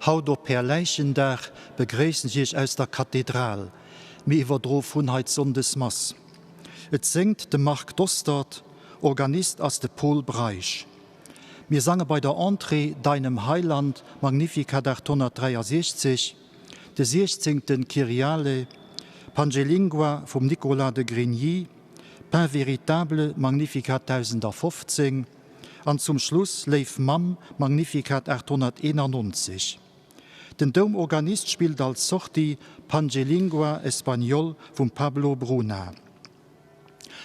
Haut op Härläichendag begréissen ech Iech aus der Kathedral. Mir iwwerdroe vun hei d'Sonndesmass. Et séngt de Marc Dostert, Organist ass de Pol Breisch. Mir sange bei der Entrée Deinem Heiland, Magnificat 863, de siechzéngten Kyriale, Pange Lingua vum Nicolas de Grigny, Pain véritable, Magnificat 1015, an zum Schluss Léif Mamm, Magnificat 891. Den Doumorganist spillt als Sortie Pange Lingua Espagnol vum Pablo Bruna.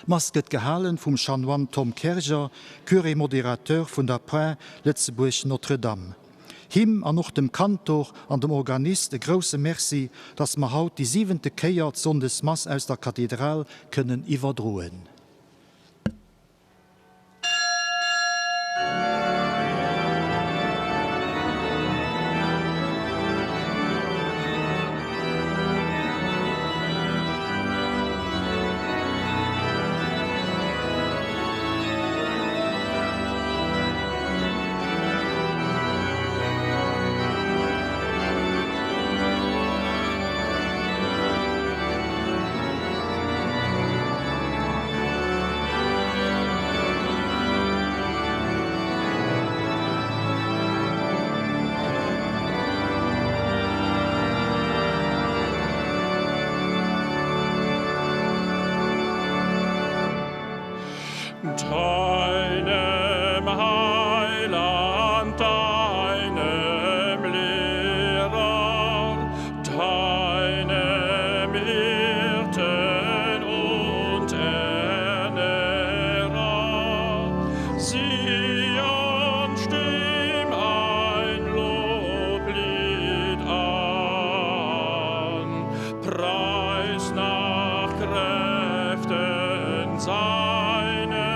D'Mass gëtt gehalen vum Chanoine Tom Kerger, Curé modérateur vun der Par Lëtzebuerg Notre-Dame. Him an och dem Kantor an dem Organist e grousse Merci, dass mer haut déi siwente Kéier d'Sonndesmass aus der Kathedral kënnen iwwerdroen. Deinem Heiland, deinem Lehrer, deinem Hirten und Ernährer, Sion, stimm ein Loblied an, Preis nach Kräften seine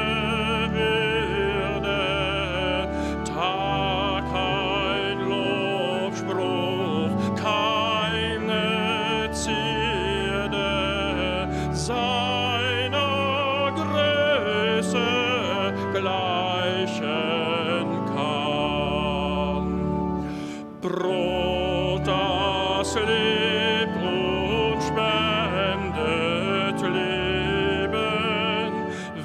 Würde, Tag kein Lobspruch, keine Zierde seiner Größe gleichen kann. Brot, das lebt und spendet Leben,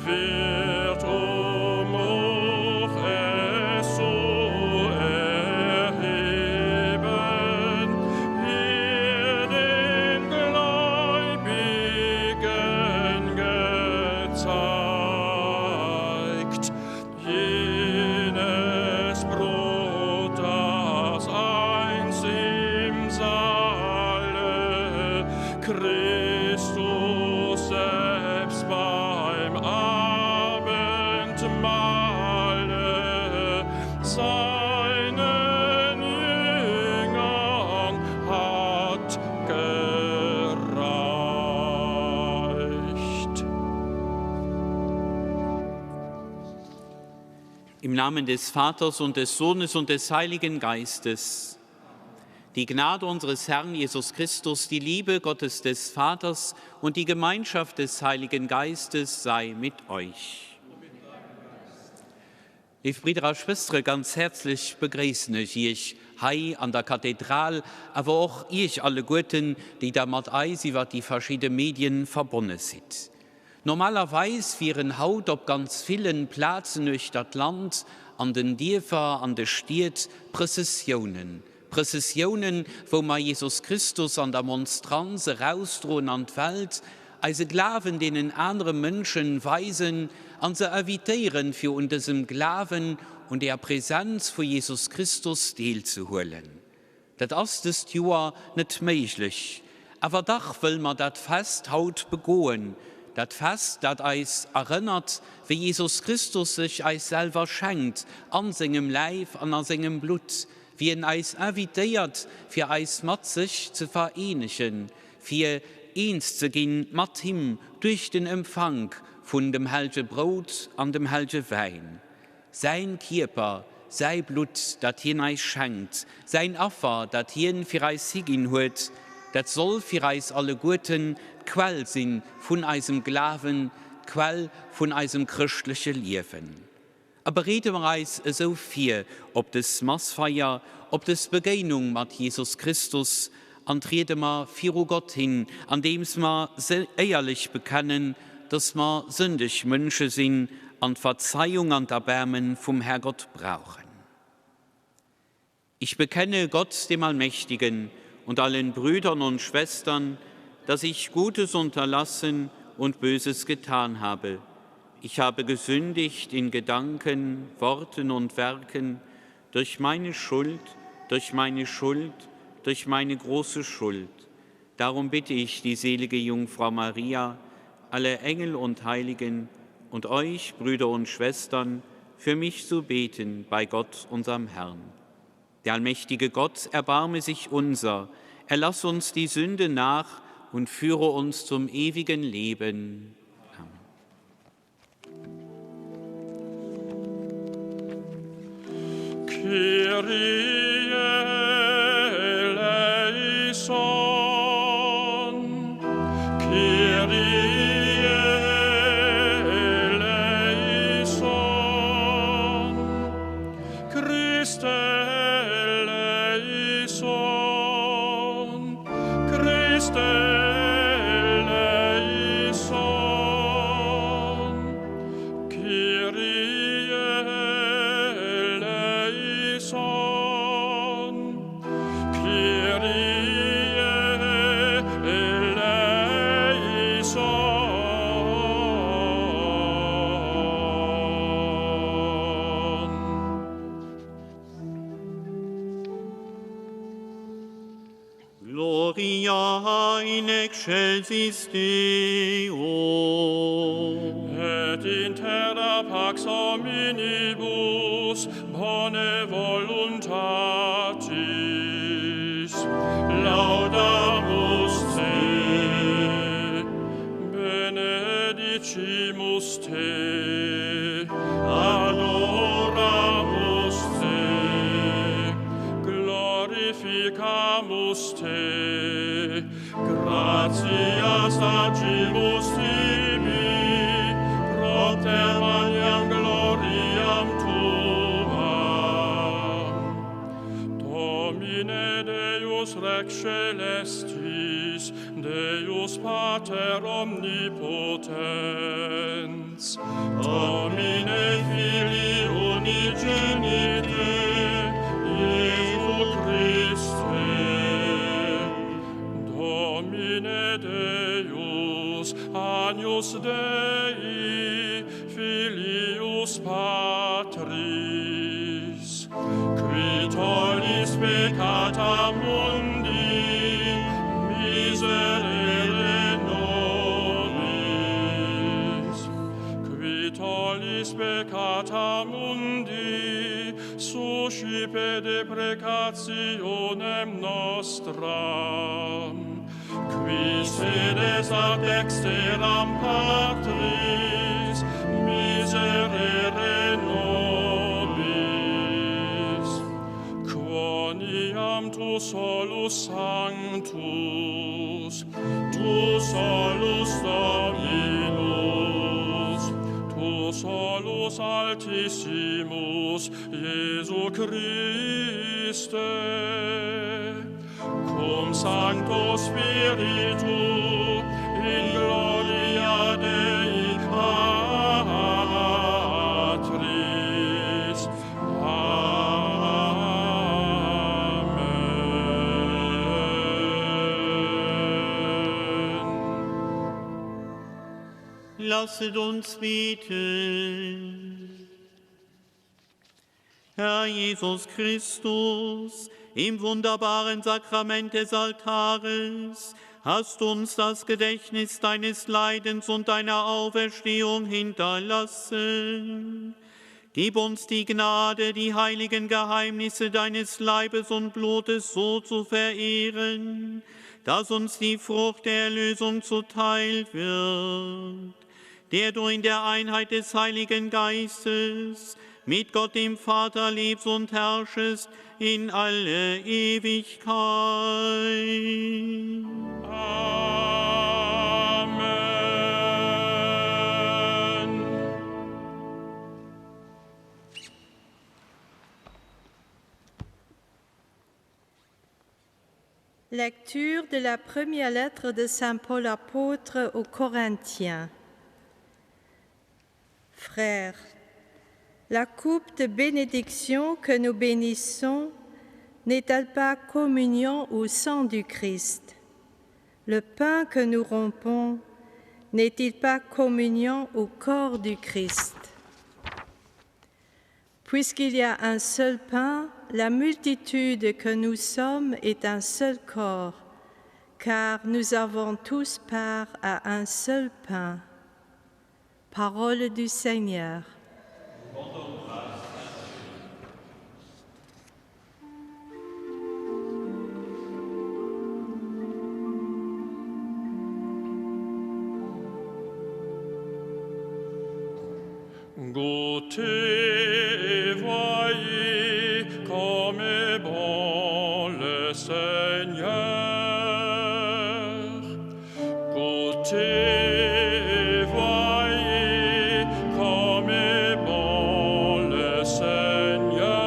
wird um hoch es zu erheben, hier den Gläubigen gezeigt. Jenes Brot, das einst im Saale Christus selbst beim Abendmahle seinen Jüngern hat gereicht. Im Namen des Vaters und des Sohnes und des Heiligen Geistes. Die Gnade unseres Herrn Jesus Christus, die Liebe Gottes des Vaters und die Gemeinschaft des Heiligen Geistes sei mit euch. Léif Bridder a Schwëstere, ganz häerzlech begréissen ech Iech hei an der Kathedral, awer och Iech alleguerten, déi der mat eis iwwer déi verschidde Medien verbonne sidd. Normalerweis wieren haut op ganz villen Plazen uechter d'Land, an den Dierfer, an de Stied, Prëssessiounen. Prëssessiounen, wou mer Jesus Christus an der Monstranz erausdroen an d'Welt, eise Glawen deenen anere Mënschen weisen an se invitéieren, fir un dësem Glawen, un deer Präsenz vu Jesus Christus deelzehuelen. Dat ass dëst Joer net méiglech, awer dach wëll mer dat Fest haut begoen, dat Fest, dat eis erënnert, wéi Jesus Christus sech eis selwer schenkt an sengem Läif an a sengem Blutt, wéi en eis invitéiert, fir eis mat sech ze vereenegen, fir eens ze ginn mat him duerch den Empfank vun dem hellge Brout an dem hellge Wäin. Säin Kierper, säi Blutt, dat hien eis schenkt, säin Affer, dat hien fir eis higinn huet, dat soll fir eis alleguerten d'Quell sinn vun eisem Glawen, d'Quell vun eisem chrëschtleche Liewen. A bereede mer eis esou vir op dës Massfeier, op dës Begéinung mat Jesus Christus an triede mer viru Gott hin, andeems mer éierlech bekennen, dass mer sëndeg Mënsche sinn an d'Verzeiung an d'Erbaarme vum Härgott brauchen. Ich bekenne Gott dem Allmächtigen und allen Brüdern und Schwestern, dass ich Gutes unterlassen und Böses getan habe. Ich habe gesündigt in Gedanken, Worten und Werken, durch meine Schuld, durch meine Schuld, durch meine große Schuld. Darum bitte ich die selige Jungfrau Maria, alle Engel und Heiligen und euch, Brüder und Schwestern, für mich zu beten bei Gott, unserem Herrn. Der allmächtige Gott erbarme sich unser, erlass uns die Sünde nach und führe uns zum ewigen Leben. Amen. Kyrie eleison, Kyrie eleison, Christe eleison, Christe eleison, Kyrie eleison, Kyrie eleison. Gloria in excelsis Deo. Et in terra pax hominibus bone voluntatis. Laudamus te, benedicimus te, adoramus te, glorificamus te, gratias agimus tibi, propter magnam gloriam tuam. Domine Deus Rex Celestis, Deus Pater Omnipotens, Domine Filii Unigenite, Iesu Christe, Domine Deus, Agnus Dei, Filius Patris, qui tollis peccata mundi, miserere nobis. Qui tollis peccata mundi, suscipe deprecationem nostram. Qui sedes ad dexteram Patris, miserere nobis. Quoniam tu solus sanctus, tu solus Dominus, tu solus Altissimus, Iesu Christe, cum Sancto Spiritu, in gloria Dei Patris. Amen. Lasset uns beten. Herr Jesus Christus, im wunderbaren Sakrament des Altares hast uns das Gedächtnis deines Leidens und deiner Auferstehung hinterlassen. Gib uns die Gnade, die heiligen Geheimnisse deines Leibes und Blutes so zu verehren, dass uns die Frucht der Erlösung zuteil wird, der du in der Einheit des Heiligen Geistes mit Gott dem Vater lebst und herrschest in alle Ewigkeit. Amen. Lecture de la première lettre de Saint Paul apôtre aux Corinthiens. Frères, la coupe de bénédiction que nous bénissons n'est-elle pas communion au sang du Christ Le pain que nous rompons n'est-il pas communion au corps du Christ Puisqu'il y a un seul pain, la multitude que nous sommes est un seul corps, car nous avons tous part à un seul pain. Parole du Seigneur. Goûtez et voyez comme est bon le Seigneur. Goûtez et voyez comme est bon le Seigneur.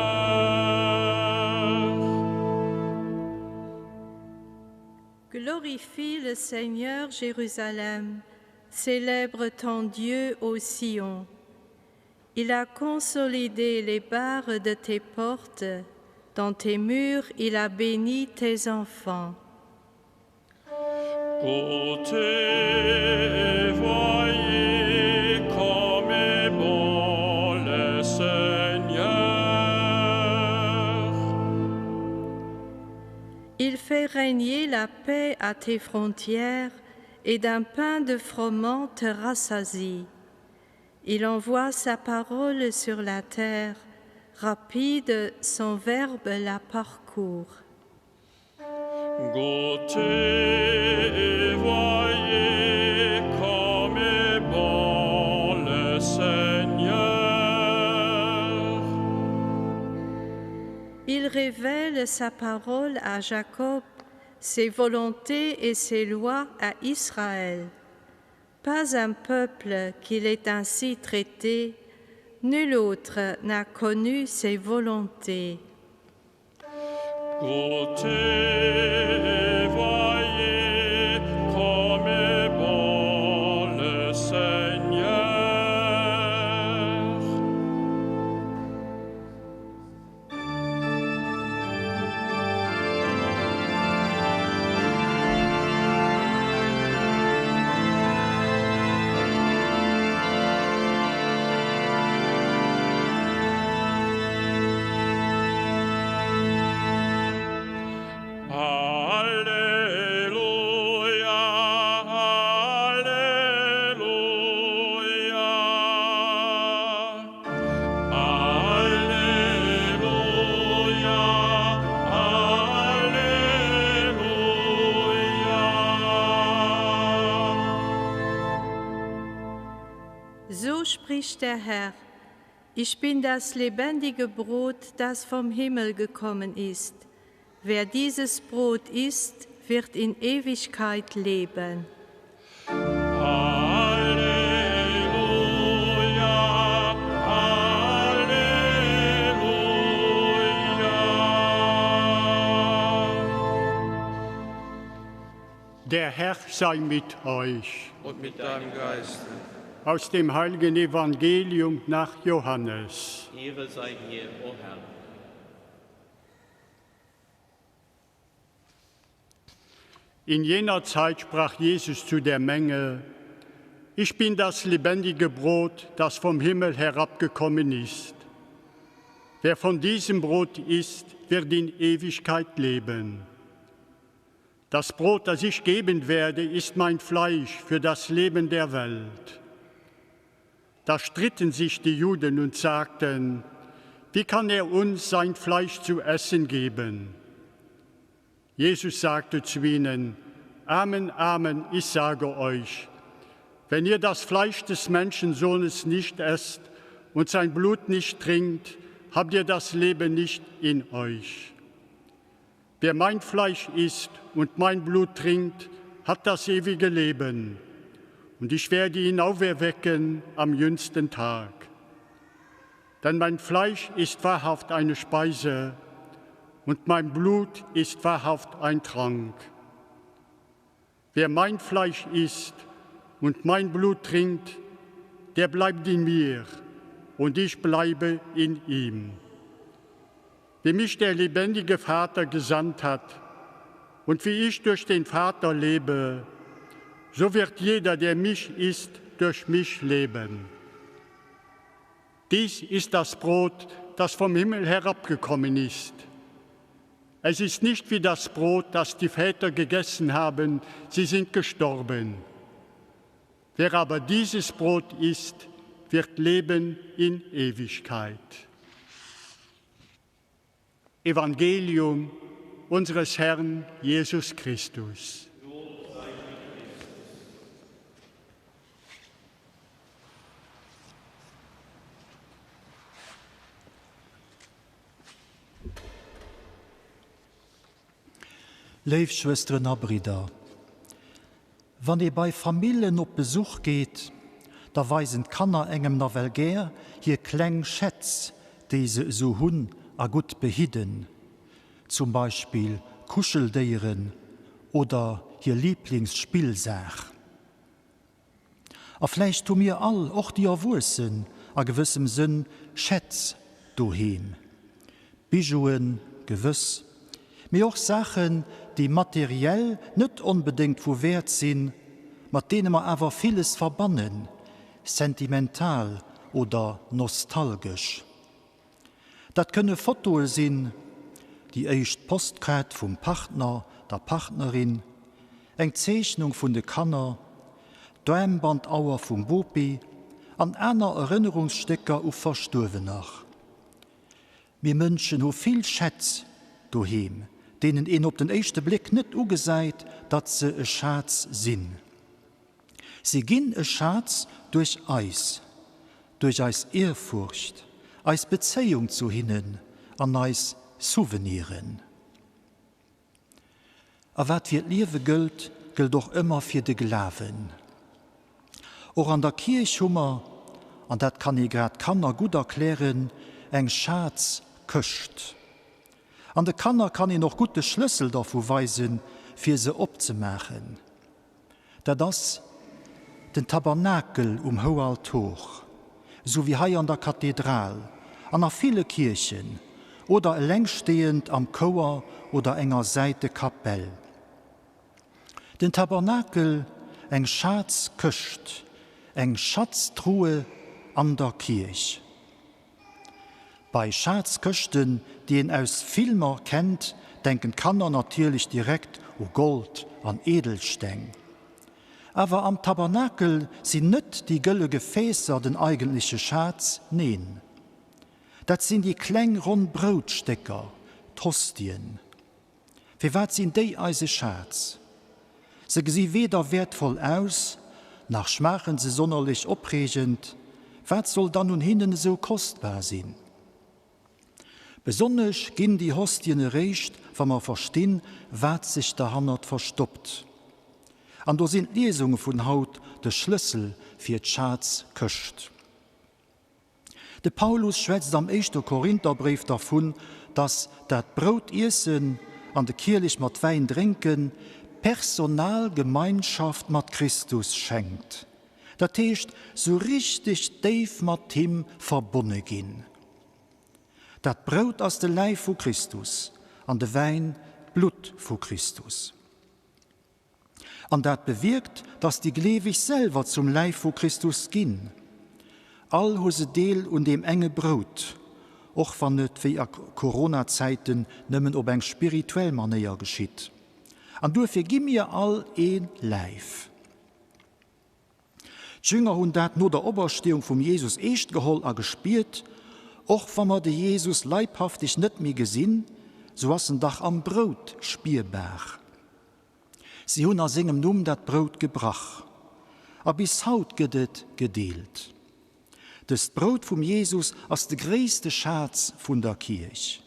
Glorifie le Seigneur Jérusalem, célèbre ton Dieu au Sion. Il a consolidé les barres de tes portes, dans tes murs il a béni tes enfants. Goûtez et voyez comme est bon le Seigneur. Il fait régner la paix à tes frontières et d'un pain de froment te rassasie. Il envoie sa parole sur la terre, rapide son verbe la parcourt. Goûtez et voyez comme est bon le Seigneur. Il révèle sa parole à Jacob, ses volontés et ses lois à Israël. Pas un peuple qu'il ait ainsi traité, nul autre n'a connu ses volontés. Goûtez et voyez comme est bon le Seigneur. Alleluia, Alleluia. Alleluia, Alleluia. So spricht der Herr: Ich bin das lebendige Brot, das vom Himmel gekommen ist. Wer dieses Brot isst, wird in Ewigkeit leben. Alleluia, Alleluia. Der Herr sei mit euch. Und mit deinem Geiste. Aus dem heiligen Evangelium nach Johannes. Ehre sei dir, o Herr. In jener Zeit sprach Jesus zu der Menge, Ich bin das lebendige Brot, das vom Himmel herabgekommen ist. Wer von diesem Brot isst, wird in Ewigkeit leben. Das Brot, das ich geben werde, ist mein Fleisch für das Leben der Welt. Da stritten sich die Juden und sagten, wie kann er uns sein Fleisch zu essen geben? Jesus sagte zu ihnen, Amen, Amen, ich sage euch, wenn ihr das Fleisch des Menschensohnes nicht esst und sein Blut nicht trinkt, habt ihr das Leben nicht in euch. Wer mein Fleisch isst und mein Blut trinkt, hat das ewige Leben. Und ich werde ihn auferwecken am jüngsten Tag. Denn mein Fleisch ist wahrhaft eine Speise. und mein Blut ist wahrhaft ein Trank. Wer mein Fleisch isst und mein Blut trinkt, der bleibt in mir und ich bleibe in ihm. Wie mich der lebendige Vater gesandt hat und wie ich durch den Vater lebe, so wird jeder, der mich isst, durch mich leben. Dies ist das Brot, das vom Himmel herabgekommen ist. Es ist nicht wie das Brot, das die Väter gegessen haben, sie sind gestorben. Wer aber dieses Brot isst, wird leben in Ewigkeit. Evangelium unseres Herrn Jesus Christus. Léif Schwësteren a Bridder, wann ee bei Famillen op Besuch geet, da weisen d'Kanner engem nawell gär hir kleng Schätz, déi se esou hunn a gutt behidden, zum Beispill Kuscheldéieren oder hir Liblingsspillsaach. A vläicht hu mir all, och déi Erwuessen, a gewëssem Sënn Schätz doheem. Bijouen, gewëss, mee och Saachen, déi materiell net onbedéngt vu Wäert sinn, mat deene mer awer villes verbannen, sentimental oder nostalgesch. Dat kënne Fotoe sinn, déi éischt Postkaart vum Partner, der Partnerin, eng Zeechnung vun de Kanner, d'Aarmbandauer vum Bopi an aner Erënnerungsstécker u Verstuerwener. Mir Mënschen hu vill Schätz doheem, deenen een op den éischte Bléck net ugesäit, datt se e Schaz sinn. Si ginn e Schaz duerch eis, duerch eis Ehrfurcht, eis Bezéiung zu hinnen an eis Souveniren. A wat fir d'Liewe gëllt, gëllt och ëmmer fir de Glawen. Och an der Kierch hu mer, an dat kann ee grad Kanner gutt erklären, eng Schazkëscht. An de Kanner kann een och gutt de Schlëssel dervu weisen, fir se opzemaachen. Dat ass den Tabernakel um Houaltor, sou wéi hei an der Kathedral an a ville Kierchen, oder elengsteeënd am Chouer oder enger Säitekapell. Den Tabernakel, eng Schazkëscht, eng Schatztruhe an der Kierch. Bei Schazkëschten, déi een aus Filmer kennt, denken d'Kanner natierlech direkt u Gold an Edelsteng. Awer am Tabernakel sinn net déi gëlle Gefäässer den eigentleche Schaz, neen, dat sinn déi kleng ronn Broutstécker, d'Hostien. Firwat sinn déi eise Schaz? Se gesi weder wäertvoll aus, nach schmaachen se sonnerlech opreegend. Wat soll dann un hinnen esou kostbar sinn? Besonnesch ginn déi Hostien eréischt, wa mer verstinn, wat sech derhannert verstoppt. An do sinn d'Liesunge vun haut de Schlëssel fir d'Schazkëscht. De Paulus schwätzt am éischte Korintherbréif dervun, datt dat Brout iessen an de Kielich mat Wäin drénken personal Gemeinschaft mat Christus schenkt, dat heescht sou richteg déif mat him verbonne ginn. Dat Brout ass de Läif vu Christus an de Wäin d'Blutt vu Christus. An dat bewierkt, datt déi Gleeweg selwer zum Läif vu Christus ginn. All hu se Deel un deem enge Brout, och wann et wéi a Corona-Zäiten nëmmen op eng spirituell Manéier geschitt. An duerfir gi mir all ee Läif. D'Jünger hunn dat no der Opersteeung vum Jesus eescht geholl a gespiert, Och wa mer de Jesus leibhaftig net méi gesinn, sou ass en dach am Brout spierbar. Si hunn a sengem Numm dat Brout gebrach, a bis haut gëtt et gedeelt. Dëst Brout vum Jesus ass de gréisste Schaz vun der Kierch.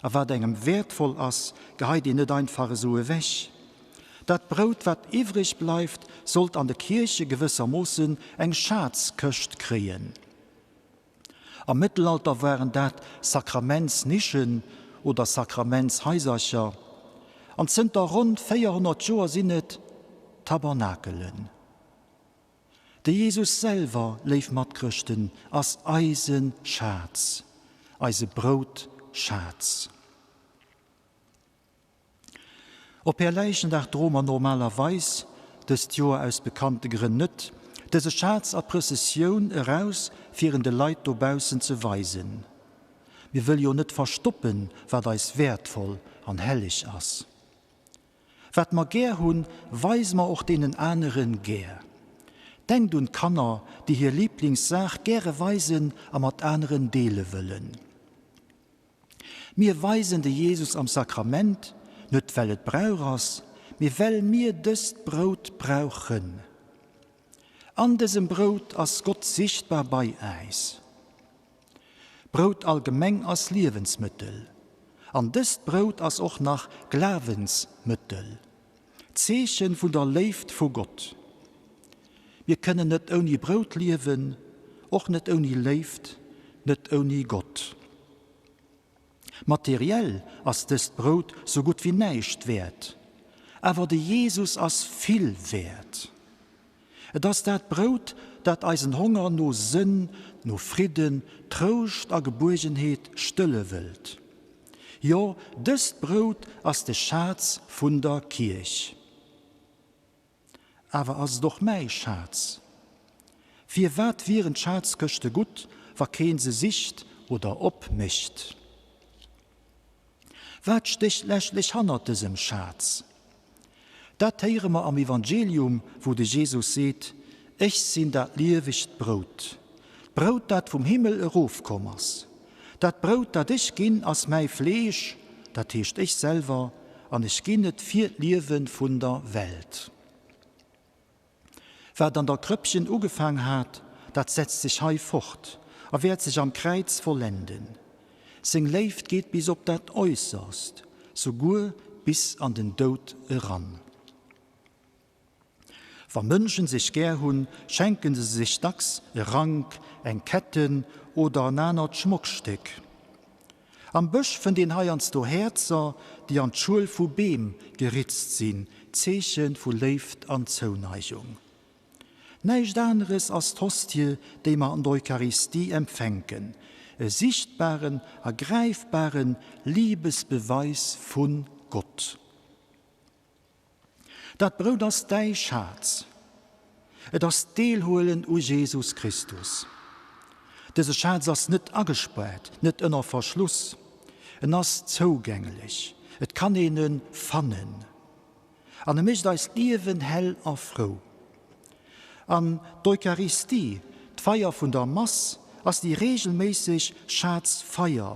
A wat engem wäertvoll ass, geheit een net einfach esou ewech. Dat Brout, wat iwwreg bleift, sollt an de Kierche gewëssermoossen eng Schazkëscht kréien. Am Mëttelalter waren dat Sakramentsnischen. oder Sakramentshaisercher, an zënter ronn 400 Joer sinn et Tabernakelen. De Jesus selwer, léif Matchrëschten, ass eise Schaz, eise Broutschaz. Op Härläichendag droe mer normalerweis, dëst Joer aus bekannte Grënn net, dëse Schaz a Prëssessioun eraus fir en de Leit dobaussen ze weisen. Mir wëlle jo net verstoppen, wat eis wäertvoll an helleg ass. Wat mer gär hunn, weise mer och deenen aneren gär. Denkt un d'Kanner, déi hir Liblingssaach gäre weisen a mat aneren deele wëllen. Mir weisen de Jesus am Sakrament, net well et Brauch ass, mee well mir dëst Brout brauchen. An dësem Brout ass Gott sichtbar bei äis. Brout allgemeng ass Liewensmëttel, an dëst Brout ass och nach Glawensmëttel, Zeechen vun der Léift vu Gott. Mir kënnen net ouni Brout liewen, och net ouni Léift, net ouni Gott. Materiell ass dëst Brout sou gutt wéi näischt wäert, awer de Jesus ass vill wäert. Et ass dat Brout, dat eisen Honger no Sënn, no Fridden, Trouscht a Gebuergenheet stëlle wëllt. Jo, dëst Brout ass de Schaz vun der Kierch. Awer ass et och mäi Schaz? Firwat wieren d'Schazkëschte gutt, wa keen se sicht oder opmécht? Wat stécht leschtlech hannert dësem Schaz? Dat héiere mer am Evangelium, wou de Jesus seet, Ech sinn dat liewegt Brout, d'Brout, dat vum Himmel erofkomm ass. Dat Brout, dat ech ginn, ass mäi Fleesch, dat heescht ech selwer, an ech ginn et fir d'Liewe vun der Welt. Wat an der Krëppchen ugefaang hat, dat setzt sech hei fort a wäert sech am Kräiz vollenden. Seng Léift geet bis op dat Äusserst, souguer bis an den Doud eran. Wa Mënschen sech gär hunn, schenken se sech dacks e Rank, eng Ketten oder en anert Schmockstéck. Am Bësch fënnt een heiansdo Häerzer, déi an d'Schuel vu Beem geritzt sinn, Zeeche vu Léift an Zouneigung. Näischt aneres ass d'Hostie, déi mer an der Eucharistie empfänken, e sichtbaren a gräifbare Libesbeweis vu Gott. Dat Brout ass däi Schaz. Et ass d'Deelhuelen u Jesus Christus. Dëse Schaz ass net agespaart, net ënner Verschluss. En ass zougänglech, et kann een e fannen. An e mécht eist Liewen hell a frou. An d'Eucharistie, d'Feier vun der Mass, ass déi reegelméisseg Schazfeier,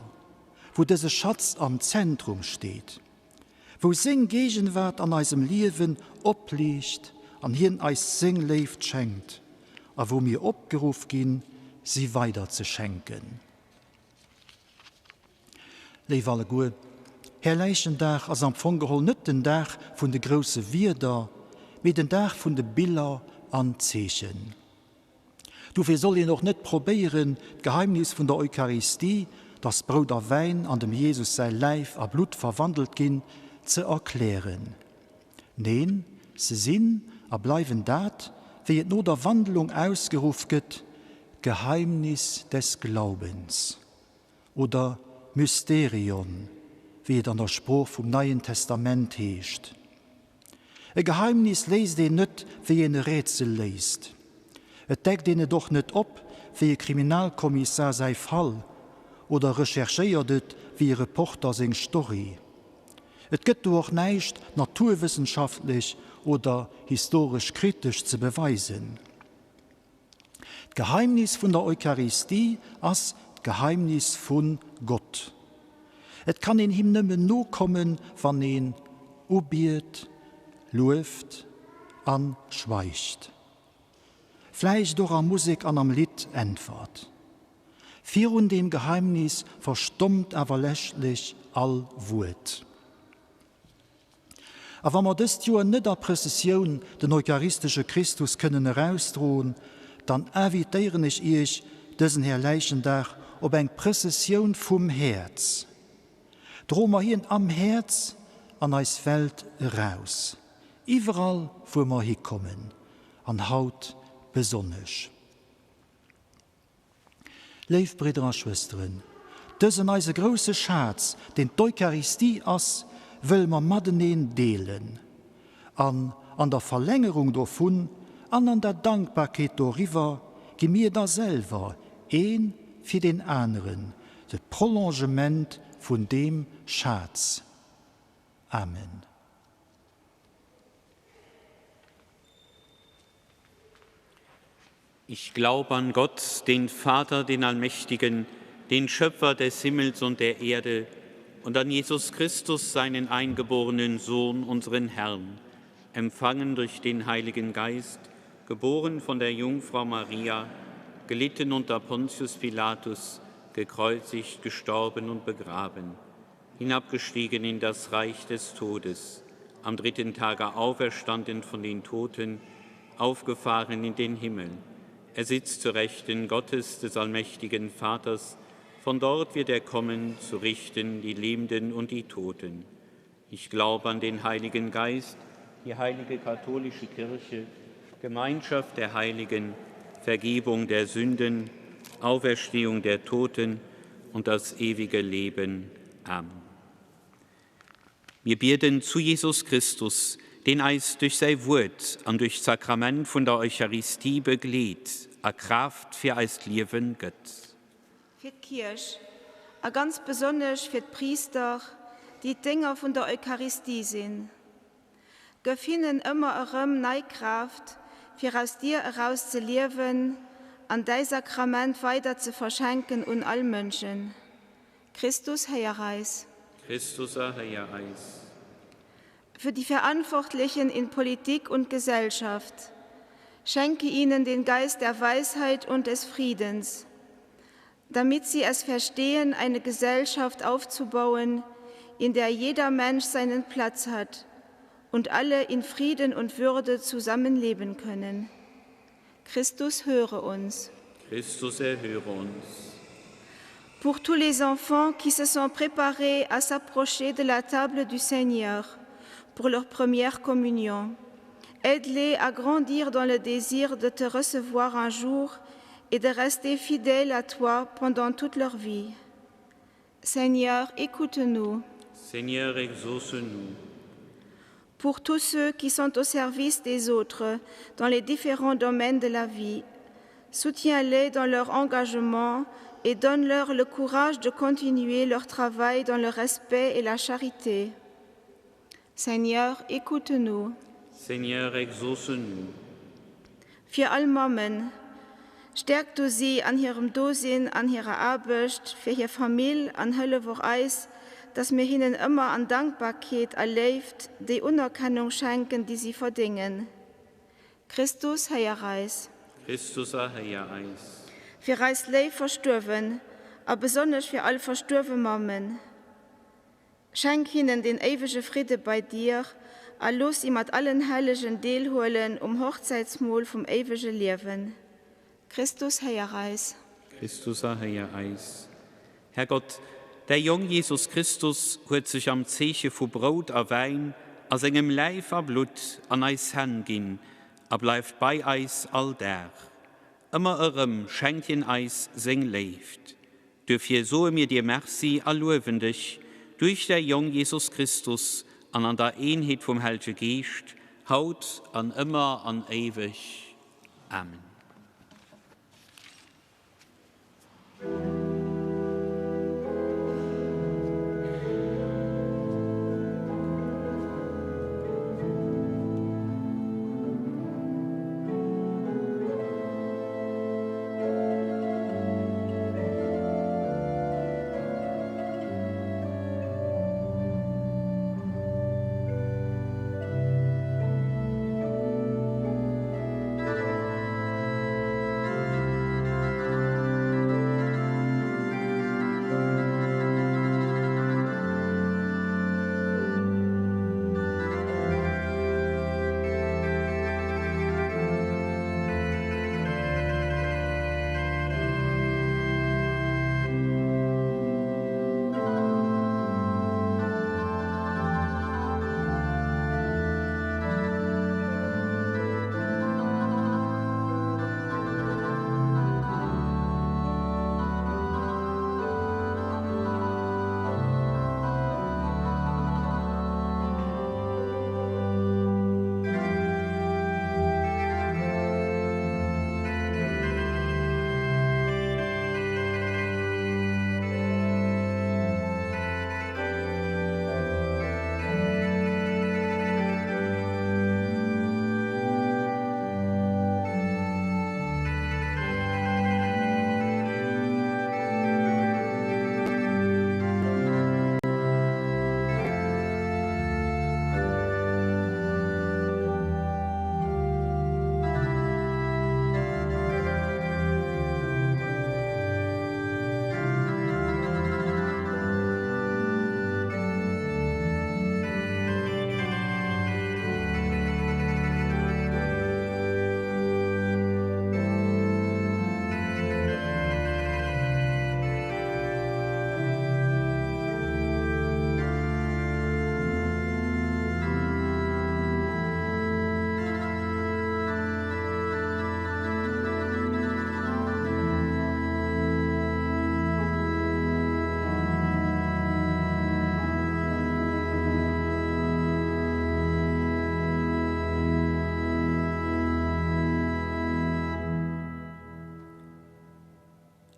wou dëse Schatz am Zentrum steet. Wou seng Gegenwart an eisem Liewen opliicht an hien eis seng Léift schenkt a wou mir opgeruff ginn, si weider ze schenken. Léif alleguer, Här Läichendag ass am Fong geholl net den Dag vun de grousse Wierder, mee den Dag vun de Biller an Zeechen. Dofir soll een och net probéieren, d'Geheimnis vun der Eucharistie, dass Brout a Wäin an dem Jesus säi Läif a Blutt verwandelt ginn, ze erklären. Neen, se sinn a bleiwen dat, wéi et no der Wandelung ausgeruff gëtt, Geheimnis des Glaubens oder Mysterion, wéi et an der Sprooch vum Neien Testament heescht. E Geheimnis léist een net, wéi een e Rätsel léist. Et deckt een et och net op, wéi e Kriminalkommissar säi Fall, oder recherchéiert et, wéi e Reporter seng Story. Et gëtt do och näischt naturwëssenschaftlech oder historesch-kritesch ze beweisen. D'Geheimnis vun der Eucharistie ass d'Geheimnis vu Gott. Et kann een him nëmmen nokommen, wann een ubiet, lueft a schweigt. Vläicht och a Musek an am Lidd äntwert. Virun deem Geheimnis verstommt awer leschtlech all Wuert. A wa mer dëst Joer net a Prëssessioun den eucharistesche Christus kënnen erausdroen, dann invitéieren ech Iech dësen Här Läichendag op eng Prëssessioun vum Häerz. Droe mer hien am Häerz an eis Welt eraus, iwwerall wuer mer hikommen, an haut besonnesch. Léif Bridder a Schwësteren, dësen eise grousse Schaz, deen d'Eucharistie ass, wëlle mer mateneen deelen. An an der Verlängerung dovun an an der Dankbarkeet doriwwer gi mir da selwer ee fir deen aneren de Prolongement vun deem Schaz. Amen. Ich glaube an Gott, den Vater, den Allmächtigen, den Schöpfer des Himmels und der Erde, und an Jesus Christus, seinen eingeborenen Sohn, unseren Herrn, empfangen durch den Heiligen Geist, geboren von der Jungfrau Maria, gelitten unter Pontius Pilatus, gekreuzigt, gestorben und begraben, hinabgestiegen in das Reich des Todes, am dritten Tage auferstanden von den Toten, aufgefahren in den Himmel. Er sitzt zu Rechten Gottes des allmächtigen Vaters, von dort wird er kommen, zu richten die Lebenden und die Toten. Ich glaube an den Heiligen Geist, die heilige katholische Kirche, Gemeinschaft der Heiligen, Vergebung der Sünden, Auferstehung der Toten und das ewige Leben. Amen. Mir bieden zu Jesus Christus, deen eis duerch säi Wuert an duerch d'Sakrament vun der Eucharistie begleet a Kraaft fir eist Liewen gëtt. Fir d'Kierch, a ganz besonnesch fir d'Priister, déi d'Dénger vun der Eucharistie sinn. Gëff hinnen ëmmer erëm nei Kraaft, fir aus dir eraus ze liewen an däi Sakrament weider ze verschenken un all Mënschen. Christus, héier eis. Christus, erhéier eis. Für die Verantwortlichen in Politik und Gesellschaft. Schenke ihnen den Geist der Weisheit und des Friedens, damit sie es verstehen, eine Gesellschaft aufzubauen, in der jeder Mensch seinen Platz hat und alle in Frieden und Würde zusammenleben können. Christus höre uns. Christus erhöre uns. Pour tous les enfants qui se sont préparés à s'approcher de la table du Seigneur pour leur première communion, aide-les à grandir dans le désir de te recevoir un jour et de rester fidèles à toi pendant toute leur vie. Seigneur, écoute-nous. Seigneur, exauce-nous. Pour tous ceux qui sont au service des autres dans les différents domaines de la vie, soutiens-les dans leur engagement et donne-leur le courage de continuer leur travail dans le respect et la charité. Seigneur, écoute-nous. Seigneur, exauce-nous. Fir all Mammen, Stäerk du si an hirem Dosinn, an hirer Aarbecht, fir hir Famill, an hëllef och eis, dass mir hinnen ëmmer an Dankbarkeet a Léift déi Unerkennung schenken, déi si verdéngen. Christus, héier eis. Christus, erhéier eis. Fir eis léif Verstuerwen, a besonnesch fir all verstuerwe Mammen. Schenk hinnen den éiwege Fridde bei dir a looss si mat allen Hellegen deelhuelen um Hochzäitsmol vum éiwege Liewen. Christus, héier eis. Christus, erhéier eis. Här Gott, däi Jong Jesus Christus huet sech am Zeeche vu Brout a Wäin a sengem Läif a Blutt an eis Hänn ginn a bleift bei eis all Dag. Ëmmer erëm schenkt hien eis seng Léift. Duerfir soe mir dir Merci a luewen dech duerch däi Jong Jesus Christus an an der Eenheet vum Hellge Geescht, haut an ëmmer an éiweg. Amen.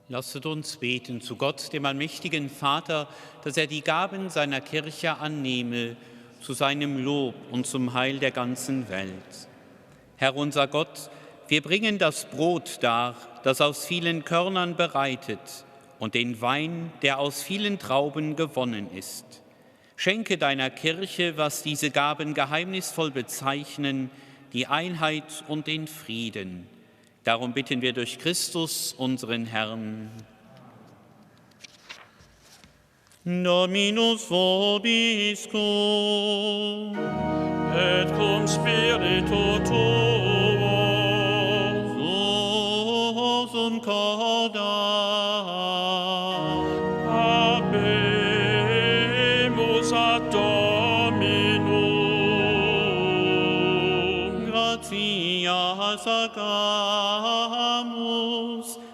Lasset uns beten zu Gott, dem allmächtigen Vater, dass er die Gaben seiner Kirche annehme, zu seinem Lob und zum Heil der ganzen Welt. Herr unser Gott, wir bringen das Brot dar, das aus vielen Körnern bereitet, und den Wein, der aus vielen Trauben gewonnen ist. Schenke deiner Kirche, was diese Gaben geheimnisvoll bezeichnen, die Einheit und den Frieden. Darum bitten wir durch Christus, unseren Herrn. Dominus vobiscum. Et cum spiritu tuo. Sursum corda. Habemus ad Dominum. Gratias agamus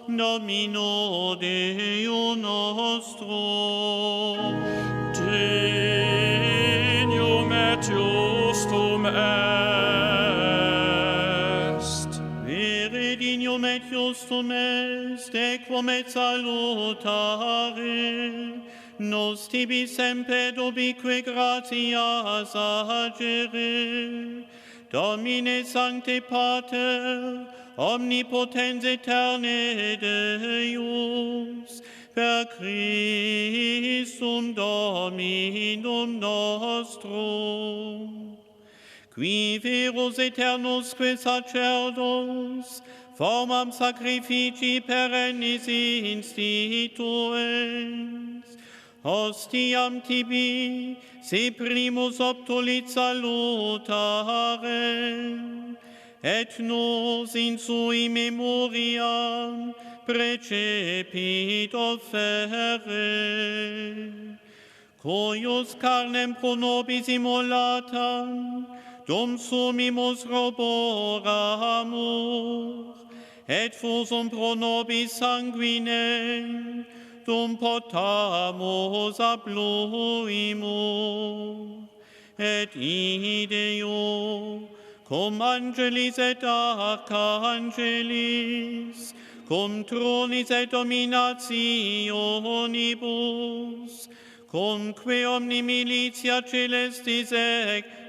Domino Deo nostro. Dignum et justum est. Vere dignum et justum est, equum et salutare, nos tibi semper ubique gratias agere. Domine Sancte Pater, omnipotens aeterne Deus, per Christum Dominum nostrum, qui verus aeternusque sacerdos, formam sacrificii perennis instituens, hostiam tibi, se primus obtulit salutare, et nos in sui memoriam precepit offerre. Cuius carnem pro nobis immolatam, dum sumimus roboramur, et fusum pro nobis sanguinem, dum potamus abluimur. Et ideo, cum angelis et archangelis, cum tronis et dominationibus, cumque omni militia celestis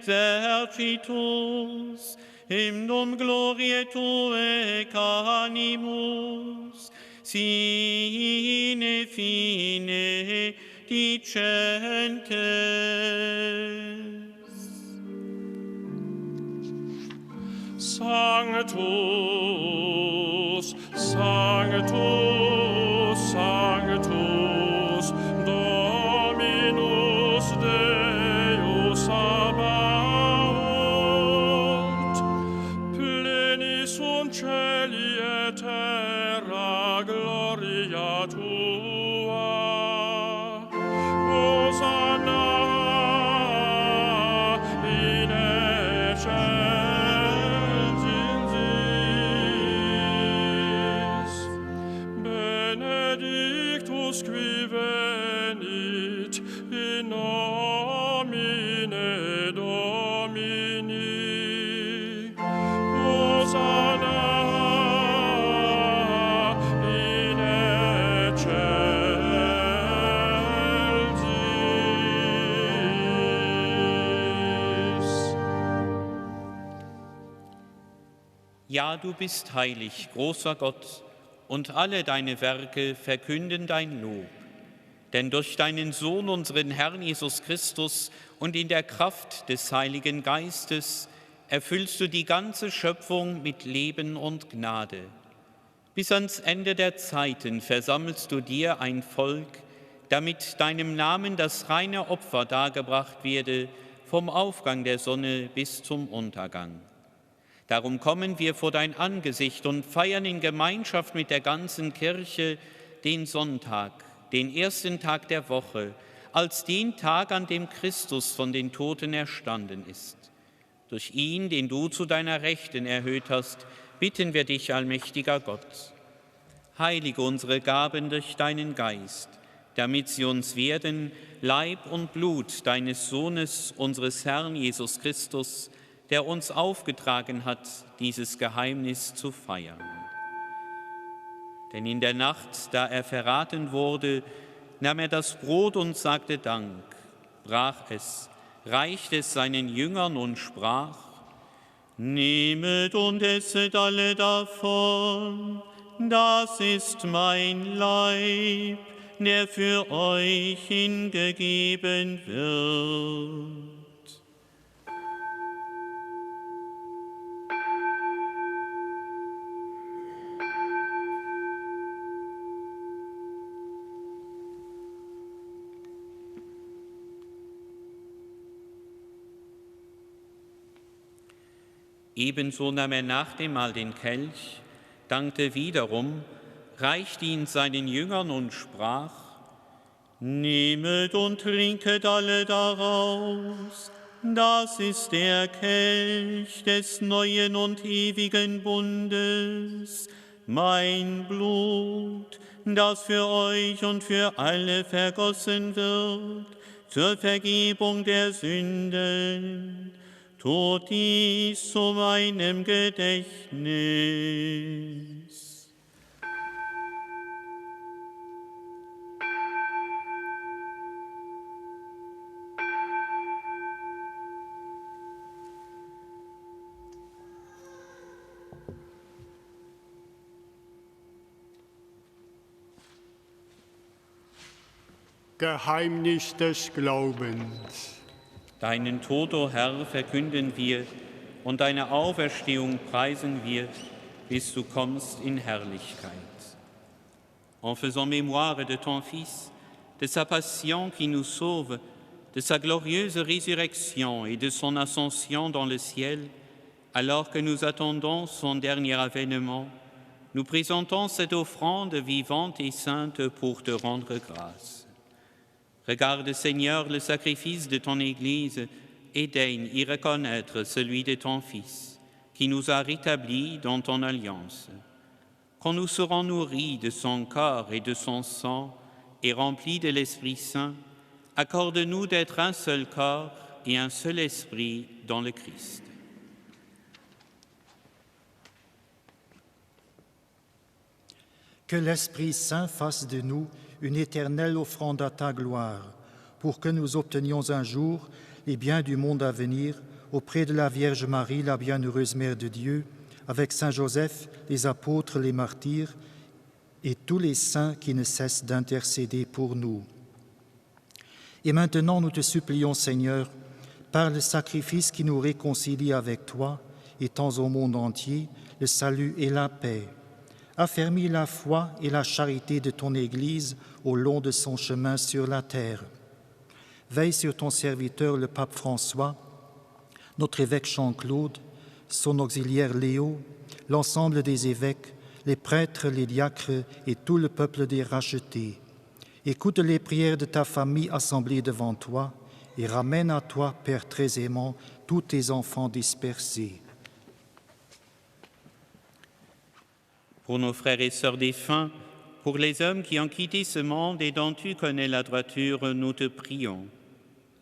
exercitus, hymnum gloriae tuae canimus, sine fine dicentes. Sanctus, Sanctus, Sanctus, Dominus Deus Sabaoth, pleni sunt celi et terra gloria tua. Hosanna in excelsis. Benedictus qui venit in nomine Domini. Hosanna in excelsis. Ja, du bist heilig, großer Gott, und alle deine Werke verkünden dein Lob. Denn durch deinen Sohn, unseren Herrn Jesus Christus, und in der Kraft des Heiligen Geistes erfüllst du die ganze Schöpfung mit Leben und Gnade. Bis ans Ende der Zeiten versammelst du dir ein Volk, damit deinem Namen das reine Opfer dargebracht werde, vom Aufgang der Sonne bis zum Untergang. Darum kommen wir vor dein Angesicht und feiern in Gemeinschaft mit der ganzen Kirche den Sonntag, den ersten Tag der Woche, als den Tag, an dem Christus von den Toten erstanden ist. Durch ihn, den du zu deiner Rechten erhöht hast, bitten wir dich, allmächtiger Gott. Heilige unsere Gaben durch deinen Geist, damit sie uns werden Leib und Blut deines Sohnes, unseres Herrn Jesus Christus, der uns aufgetragen hat, dieses Geheimnis zu feiern. Denn in der Nacht, da er verraten wurde, nahm er das Brot und sagte Dank, brach es, reichte es seinen Jüngern und sprach: Nehmet und esset alle davon, das ist mein Leib, der für euch hingegeben wird. Ebenso nahm er nach dem Mahl den Kelch, dankte wiederum, reichte ihn seinen Jüngern und sprach: Nehmet und trinket alle daraus, das ist der Kelch des neuen und ewigen Bundes, mein Blut, das für euch und für alle vergossen wird, zur Vergebung der Sünden. Tut dies zu meinem Gedächtnis. Geheimnis des Glaubens. Deinen Tod, o Herr, verkünden wir und deine Auferstehung preisen wir, bis du kommst in Herrlichkeit. En faisant mémoire de ton Fils, de sa passion qui nous sauve, de sa glorieuse résurrection et de son ascension dans le ciel, alors que nous attendons son dernier avènement, nous présentons cette offrande vivante et sainte pour te rendre grâce. Regarde, Seigneur, le sacrifice de ton Église et daigne y reconnaître celui de ton Fils, qui nous a rétablis dans ton alliance. Quand nous serons nourris de son corps et de son sang et remplis de l'Esprit Saint, accorde-nous d'être un seul corps et un seul esprit dans le Christ. Que l'Esprit Saint fasse de nous une éternelle offrande à ta gloire, pour que nous obtenions un jour les biens du monde à venir auprès de la Vierge Marie, la bienheureuse Mère de Dieu, avec Saint Joseph, les apôtres, les martyrs et tous les saints qui ne cessent d'intercéder pour nous. Et maintenant, nous te supplions, Seigneur, par le sacrifice qui nous réconcilie avec toi, étant au monde entier le salut et la paix. Affermis la foi et la charité de ton Église au long de son chemin sur la terre. Veille sur ton serviteur le pape François, notre évêque Jean-Claude, son auxiliaire Léo, l'ensemble des évêques, les prêtres, les diacres et tout le peuple des rachetés. Écoute les prières de ta famille assemblée devant toi et ramène à toi, Père très aimant, tous tes enfants dispersés. Pour nos frères et sœurs défunts, pour les hommes qui ont quitté ce monde et dont tu connais la droiture, nous te prions.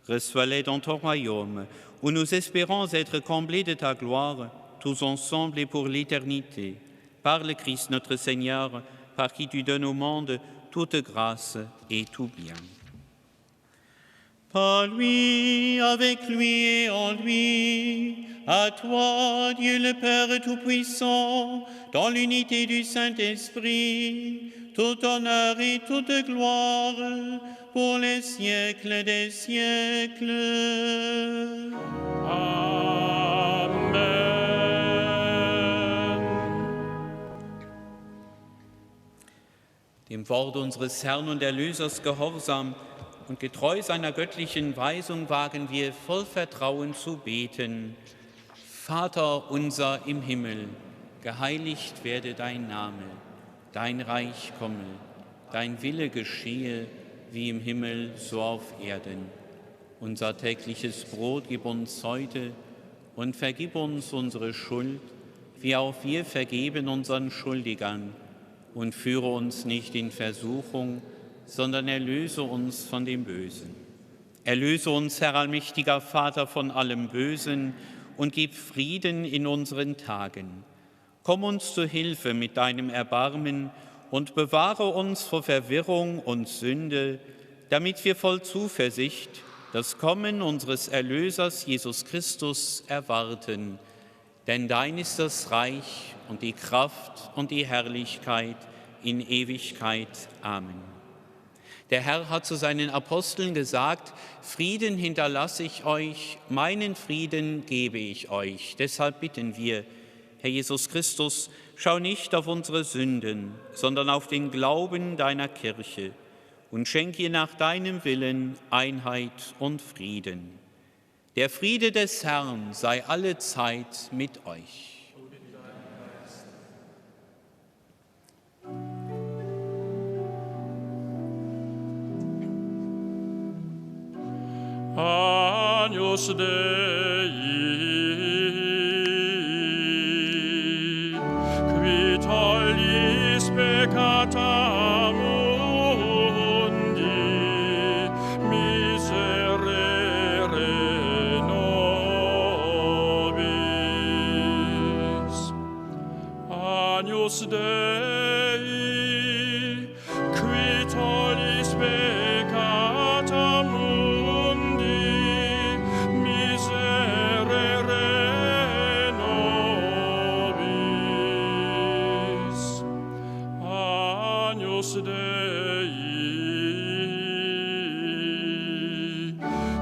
Reçois-les dans ton royaume, où nous espérons être comblés de ta gloire, tous ensemble et pour l'éternité, par le Christ notre Seigneur, par qui tu donnes au monde toute grâce et tout bien. Par lui, avec lui et en lui, à toi, Dieu le Père Tout-Puissant, dans l'unité du Saint-Esprit, tout honneur et toute gloire pour les siècles des siècles. Amen. Dem Wort unseres Herrn und Erlösers gehorsam und getreu seiner göttlichen Weisung wagen wir voll Vertrauen zu beten. Vater unser im Himmel, geheiligt werde dein Name, dein Reich komme, dein Wille geschehe, wie im Himmel so auf Erden. Unser tägliches Brot gib uns heute und vergib uns unsere Schuld, wie auch wir vergeben unseren Schuldigern. Und führe uns nicht in Versuchung, sondern erlöse uns von dem Bösen. Erlöse uns, Herr allmächtiger Vater, von allem Bösen und gib Frieden in unseren Tagen. Komm uns zu Hilfe mit deinem Erbarmen und bewahre uns vor Verwirrung und Sünde, damit wir voll Zuversicht das Kommen unseres Erlösers Jesus Christus erwarten. Denn dein ist das Reich und die Kraft und die Herrlichkeit in Ewigkeit. Amen. Der Herr hat zu seinen Aposteln gesagt, Frieden hinterlasse ich euch, meinen Frieden gebe ich euch. Deshalb bitten wir, Herr Jesus Christus, schau nicht auf unsere Sünden, sondern auf den Glauben deiner Kirche und schenk ihr nach deinem Willen Einheit und Frieden. Der Friede des Herrn sei alle Zeit mit euch. Agnus Dei, qui tollis peccata mundi, miserere nobis. Agnus Dei, qui tollis peccata mundi, miserere nobis. Agnus Dei,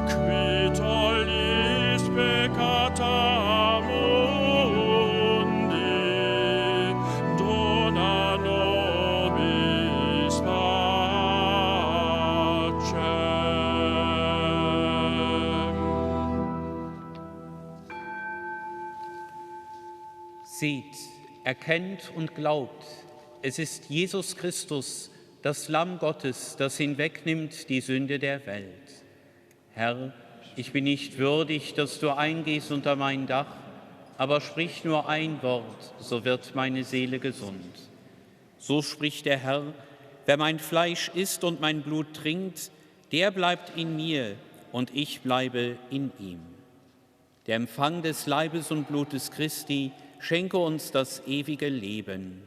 qui tollis peccata mundi, dona nobis pacem. Seht, erkennt und glaubt, es ist Jesus Christus, das Lamm Gottes, das hinwegnimmt die Sünde der Welt. Herr, ich bin nicht würdig, dass du eingehst unter mein Dach, aber sprich nur ein Wort, so wird meine Seele gesund. So spricht der Herr, wer mein Fleisch isst und mein Blut trinkt, der bleibt in mir und ich bleibe in ihm. Der Empfang des Leibes und Blutes Christi schenke uns das ewige Leben.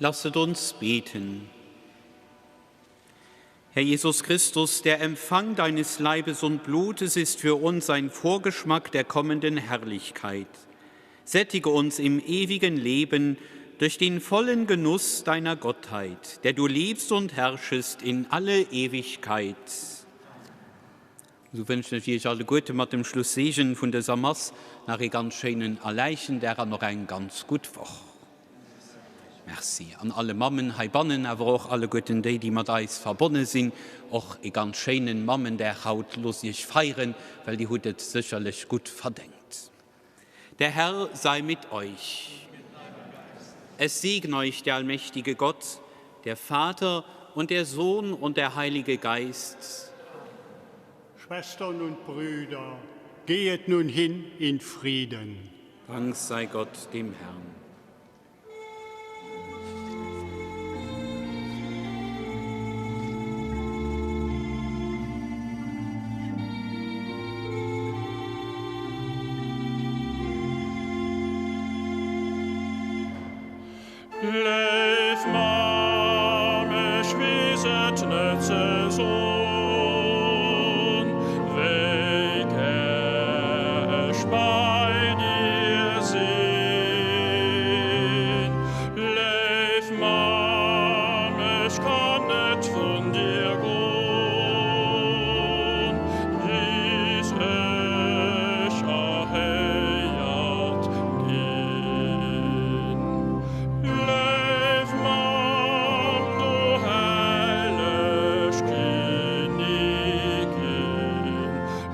Lasset uns beten. Herr Jesus Christus, der Empfang deines Leibes und Blutes ist für uns ein Vorgeschmack der kommenden Herrlichkeit. Sättige uns im ewigen Leben durch den vollen Genuss deiner Gottheit, der du lebst und herrschest in alle Ewigkeit. Sou wënschen ech iech alleguerte mat dem Schlusseegen vun dëser Mass nach ee ganz schéinen Erläichendag an och eng ganz gutt Woch. Merci an alle Mammen heibannen, awer och alleguerten déi, déi mat eis verbonne sinn, och ee ganz schéinen Mammendag haut. Loosst iech feieren, well dir hutt et sécherlech gutt verdéngt. Der Herr sei mit euch. Es segne euch der allmächtige Gott, der Vater und der Sohn und der Heilige Geist. Schwestern und Brüder, gehet nun hin in Frieden. Dank sei Gott dem Herrn. Léif Mamm, ech weess et net ze son, wéi gär ech bei dir sinn. Léif Mamm, ech kann net vun dir gon, bis ech erhéiert ginn. Léif Mamm, du helleg Kinnigin,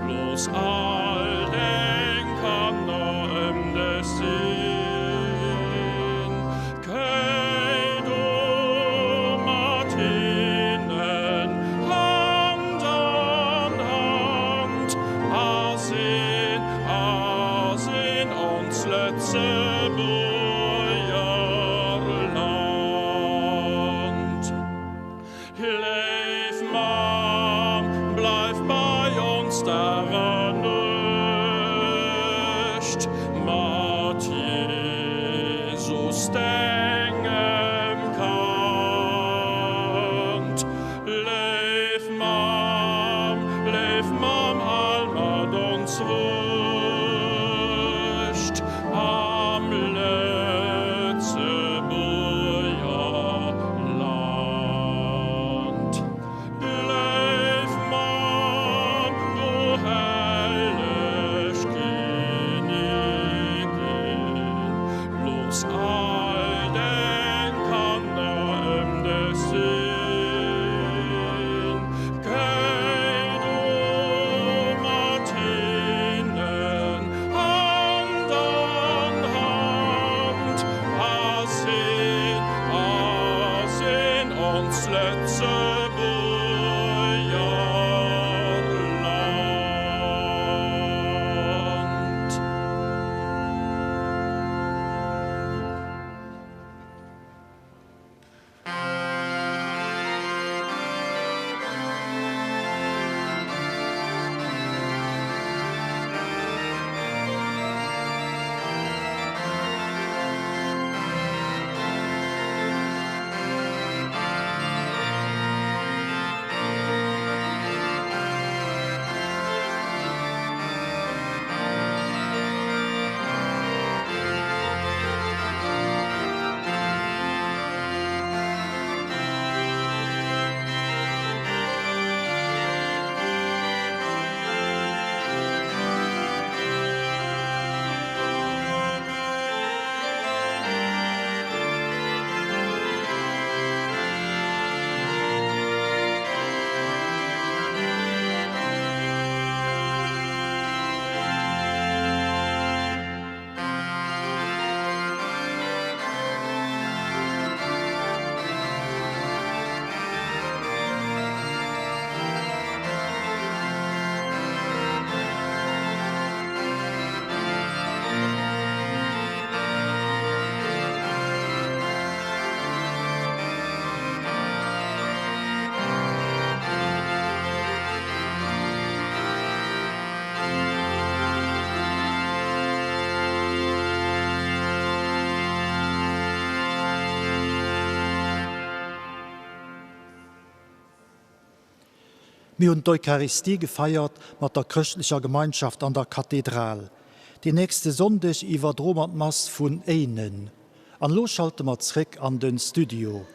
looss all deng Kanner ëm dech sinn. Géi du mat hinnen Hand an Hand a sinn, a sinn ons Lëtzebuerger Land. Léif Mamm, bleif bei ons Dag a Nuecht, mat Jesus, dengem Kand. Léif Mamm, léif Mamm, al mat ons Wurscht am Lëtzebuerger Land. Mir hunn d'Eucharistie gefeiert mat der chrëschtlecher Gemeinschaft an der Kathedral. Deen nächste Sonndeg iwwerdroe mer d'Mass vun Éinen. An elo schalte mer zréck an de Studio.